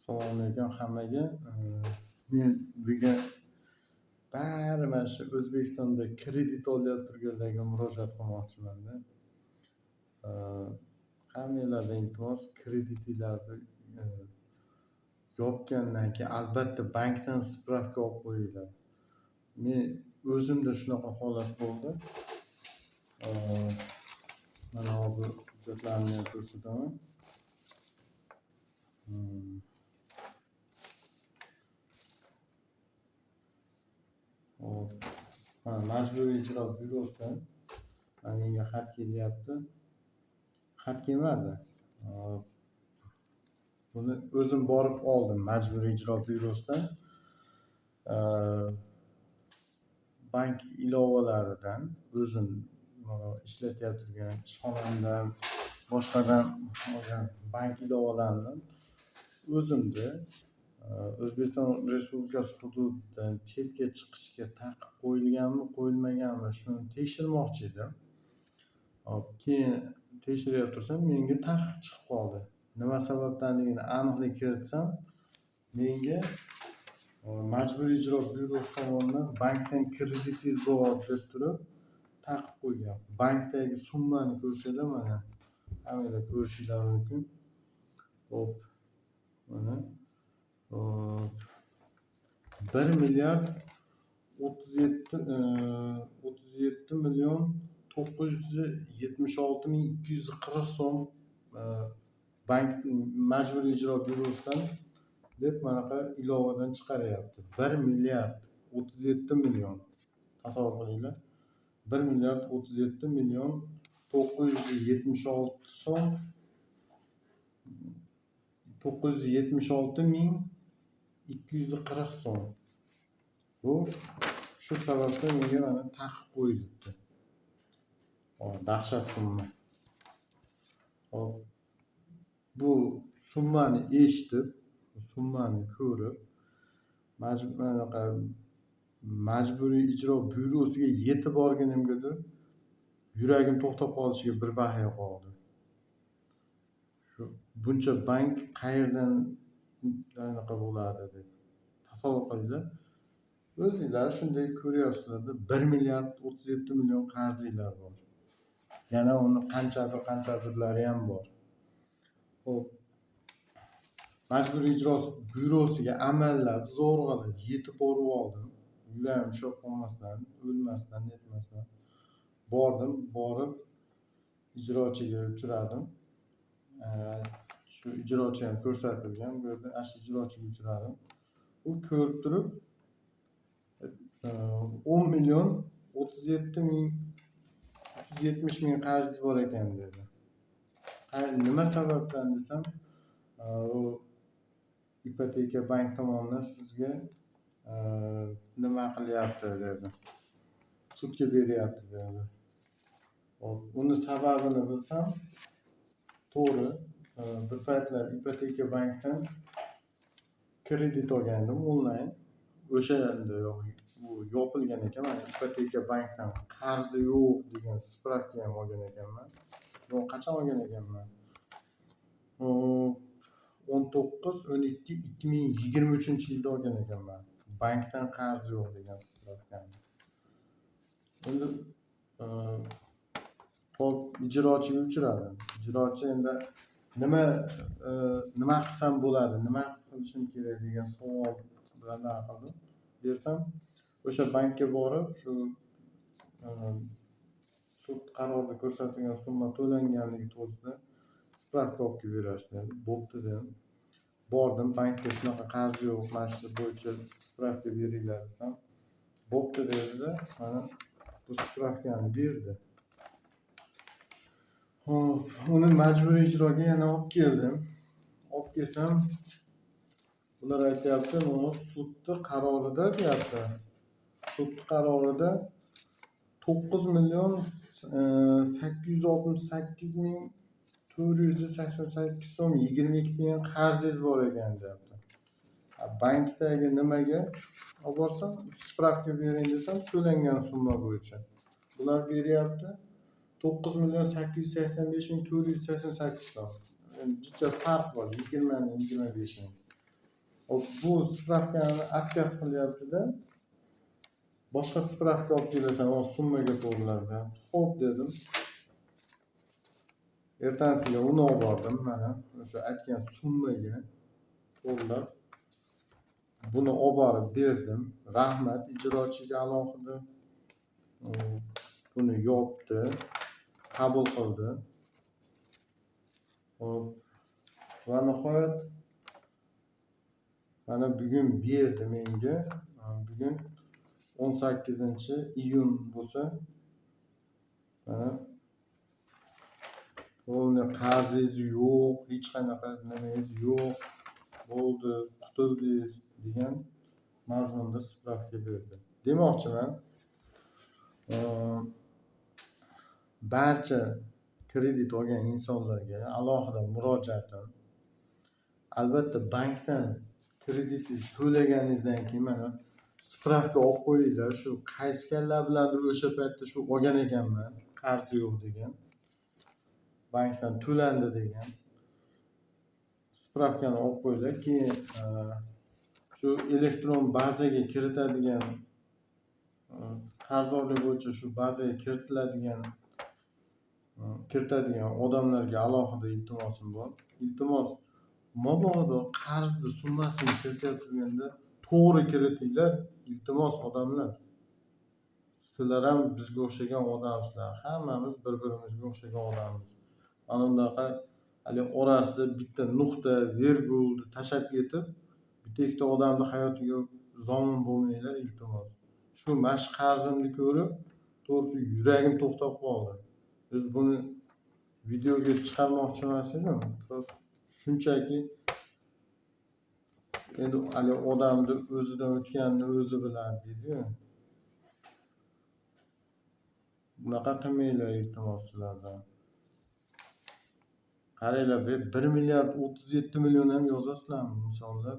Assalomu alaykum hammaga. Men bugun bari mana shu O'zbekistonda kredit olyapti turganlarga murojaat qilmoqchimanda. Hammanglardan iltimos, kreditinglarni yopgandan keyin albatta bankdan spravka olib qo'yinglar. Men o'zimda shunaqa holat bo'ldi. Mana hozir hujjatlarimni ham ko'rsataman. Hop. Mana Majburiy ijro byurosidan mana menga xat kelyapti. Xat kelmadi. Hop. Buni o'zim borib oldim Majburiy ijro byurosidan. Bank ilovalaridan o'zim ishlatyapti turgan ishxonamdan, boshqadan olgan bank ilovalaridan o'zimni O'zbekiston Respublikasi hududidan chetga chiqishga taqiq qo'yilganmi, qo'yilmaganmi, shuni tekshirmoqchi edim. Hop, keyin tekshirib tursam, menga taqiq chiqib qoldi. Nima sababdanligini aniqlik kiritsam, menga Majburiy ijro byurosi tomonidan bankdan kreditingiz bor deb turib taqiq qo'ygan. Bankdagi summani ko'rsanglar, mana hammanglar ko'rishinglar mumkin. Hop, mana hop, 1 milliard 37 37 million 976 ming 240 so'm bank Majburiy ijro byurosidan deb manaqa ilovadan chiqaryapti. 1 milliard 37 million. Tasavvur qilinglar. 1 milliard 37 million 976 so'm 976 ming 240 so'm. Bu shu sababdan menga mana taqiq qo'yilibdi. Hop, dahshat summa. Hop, bu summani eshitib, summani ko'rib, manaqa Majburiy ijro byurosiga yetib borgunimgadir yuragim to'xtab qolishiga bir bahya qoldi. Shu buncha bank qayerdan anaqa bo'ladi deb. Tasavvur qilinglar. O'zinglar shunday ko'ryapsizlarda 1 milliard 37 million qarzinglar bor. Yana uni qanchadir qanchadirlari ham bor. Xo'p. Majburiy ijro byurosiga amallab zo'rg'a yetib borib oldim. Yuragim ushlab qolmasdan, o'lmasdan, netmasdan bordim, borib ijrochiga uchradim. Shu ijrochi ham ko'rsatilgan bu yerda, ana shu ijrochiga uchradim. U ko'rib turib 10 million 37 ming 370 ming qarzingiz bor ekan dedi. Nima sababdan desam, u ipoteka bank tomonidan sizga nima qilyapti dedi. Sudga beryapti dedi. Hop, uni sababini bilsam, to'g'ri, bir paytlar ipoteka bankdan kredit olgandim onlayn. O'shanda u yopilgan ekan. Mana ipoteka bankdan qarzi yo'q degan spravka ham olgan ekanman. Buni qachon olgan ekanman? 19.12.2023 yilda olgan ekanman. Bankdan qarzi yo'q degan spravkani. Endi hop, ijrochiga uchradim. Ijrochi endi nima qilsam bo'ladi, nima qilishim kerak degan savol bilan nima qildim bersam, o'sha bankka borib, shu sud qarorida ko'rsatilgan summa to'langanligi to'g'risida spravka olib kelib berasiz dedi. Bo'pti dedim. Bordim bankka, shunaqa qarzi yo'q, mana shu bo'yicha spravka beringlar desam, bo'pti dedida, mana bu spravkani berdi. Xo'p, uni majburiy ijroga yana olib keldim. Olib kelsam, ular aytyapti, "Mana sudni qarorida" deyapti. Sud qarorida 9 million 868 ming 488 so'm 22 tiyin qarzingiz bor ekan deyapti. Bankdagi nimaga olib borsam, spravka bering desam, to'langan summa bo'yicha. Bular beryapti 9 million 885 ming 488 so'm. Endi jicha farq bor, 20 ming, 25 ming. Hop, bu spravkani отказ qilyapti-da. Boshqa spravka olib kelasan, o summaga to'g'riladi deyapti. Xo'p dedim. Ertasiga uni olib bordim, mana o'sha aytgan summaga to'g'rilab buni olib borib berdim. Rahmat ijrochiga alohida. Buni yopdi, qabul qildi. Xo'p, va nihoyat mana bugun berdi menga. Bugun 18-iyun bo'lsa, mana полный qarzingiz yo'q, hech qanaqa nimangiz yo'q, bo'ldi, qutuldingiz degan mazmunda spravka berdi. Demoqchiman, barcha kredit olgan insonlarga alohida murojaatim. Albatta bankdan kreditingizni to'laganingizdan keyin mana spravka olib qo'yinglar. Shu qaysi kalla bilandir o'sha paytda shu olgan ekanman, qarzi yo'q degan. Bankdan to'landi degan. Spravkani olib qo'yinglar. Keyin shu elektron bazaga kiritadigan, qarzdorlik bo'yicha shu bazaga kiritadigan odamlarga alohida iltimosim bor. Iltimos, mabodo qarzni summasini kiritayotganda to'g'ri kiritinglar, iltimos, odamlar. Sizlar ham bizga o'xshagan odamsizlar. Hammamiz bir-birimizga o'xshagan odammiz. Mana bunaqa haligi orasida bitta nuqta, vergulni tashlab ketib, bitta ikkita odamni hayotiga zomin bo'lmanglar, iltimos. Shu mana shu qarzimni ko'rib, to'g'risi yuragim to'xtab qoldi. Biz buni videoga chiqarmoqchi emas edim. Просто shunchaki endi haligi odamni o'zidan o'tganini o'zi biladi deydi-yu. Bunaqa qilmanglar, iltimos, sizlardan. Qaranglar, 1 milliard 37 million ham yozasizlarmi, insonlar?